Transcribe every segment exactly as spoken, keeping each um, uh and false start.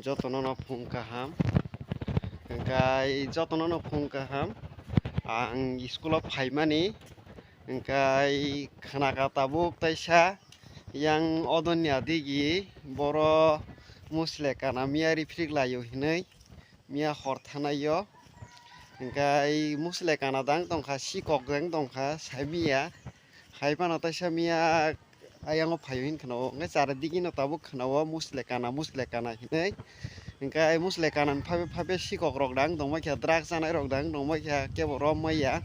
Jotono no phung kaham. Hwnkhe jotono no phung kaham. Ang school o phaimani. Hwnkhe khwnaka tabuk taisa yang odonni adigi boro musle kana miya riprik laio hinwi miya hor thanaio. Hwnkhe musle kana dang tongkha, sikok dang tongkha, saimiya. Hai phano taisa miya ayang o phaio hin khwnao, hwnkhe chara digino tabuk khwnao musle kana, musle kana hinwi. Hwnkhe musle kana ni phabe phabe sikok rok dang tongma khe, drug chanai rok dang tongma khe, kebo rom maya.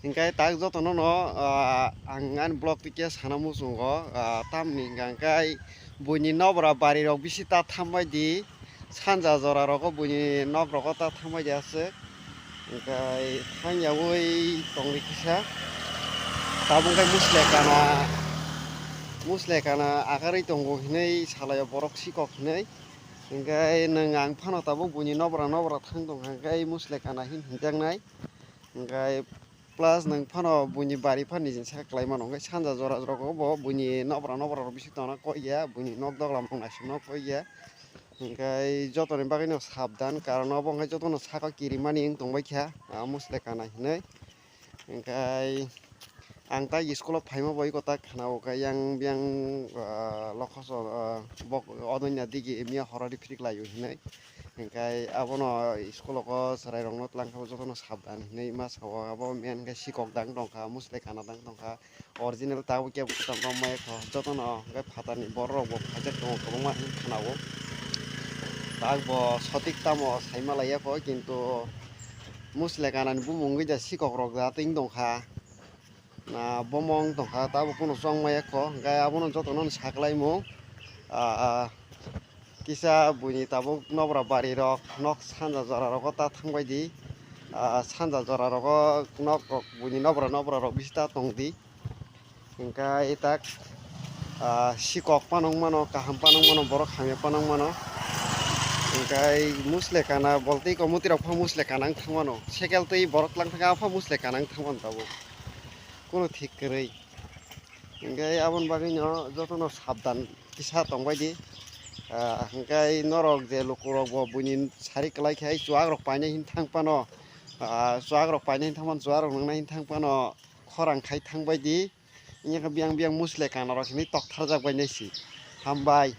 Hwnkhe tak jotono no, ah, ang ani vlog twi khe sana muchungo, ah, tamni hwnkha hwnkhe buini nobra bari rok bisi ta thambai di. Sanja jora rogo buini nok rogo ta thambai di aswk. Hwnkhe thangyaui tongwi kisa. Tabuk khe musle kana, musle kana akarwi tongo hinwi salaio borok sikok hinwi. Hwnkhe nwng ang phano tabuk buini nobra nobra thang tongkha hwnkhe musle kana hin hinjaknai. Hwnkhe plus nwng phano buini bari phano nijini saka kwlai mano, hwnkhe sanja jora rogo bo buini nobra nobra rok bisi tongna kok ya, buini nok doglam rok naisingno kok ya. Hwnkhe jotoni bagwino sabdan, karon obo hwnkhe jotono saka kirimani wng tongbai kha, ah, musle kana hinwi. Hwnkhe ang tai school o phaima bai kota khwnao khe yang biyang, ah, lokhoso, ah, bok odonya digi miya horo riprik laio hinwi. Hwnkhe abono school o ko chwrai rokno twlang kha jotono sabdan hinwi ma sao, abo miya hwnkhe sikok dang tongkha, musle kana dang tongkha, original tabuk kebo kwtal romma ya kho jotono, hwnkhe phatarni borok rok bo phaijak tongo kwbangma hinwi khwnao. Tak bo sotik tamo saima laiya kho, kintu musle kana ni bumung wngwi da sikok rok da twing tongkha. Na bomong tongkha, tabuk kunu chongmaya kho, hwnkhe abono jotono saklaimung, ah, ah, kisa buini tabuk nobra bari rok, nok sanja jora rogo ta thangbai di, ah, sanja jora rogo nok rok, buini nobra nobra rok bisi ta tong di. Hwnkhe tak, ah, sikok phano wng mano, kaham phano wng mano, borok hamya phano wng mano. Hwnkhe musle kana, boltwi komuti rok pha musle kana wng thang mano, sekel twi borok twlang thang kha, apha musle kana wng thang mano tabuk. Kunu thik kwrwi. Hwnkhe aboni bagwino jotono sabdan kisa tongbai di. Ah, hwnkhe norok je lukurok bo buini sari kwlai khe chuak rok painai hin thang phano, ah, chuak rok painai hin thang phano, chuak rok nwngnai hin thang phano khorang khai thangbai di. Wngya khe biyang biyang musle kana rok hinwi tokthar jak bai nai si. Hambai.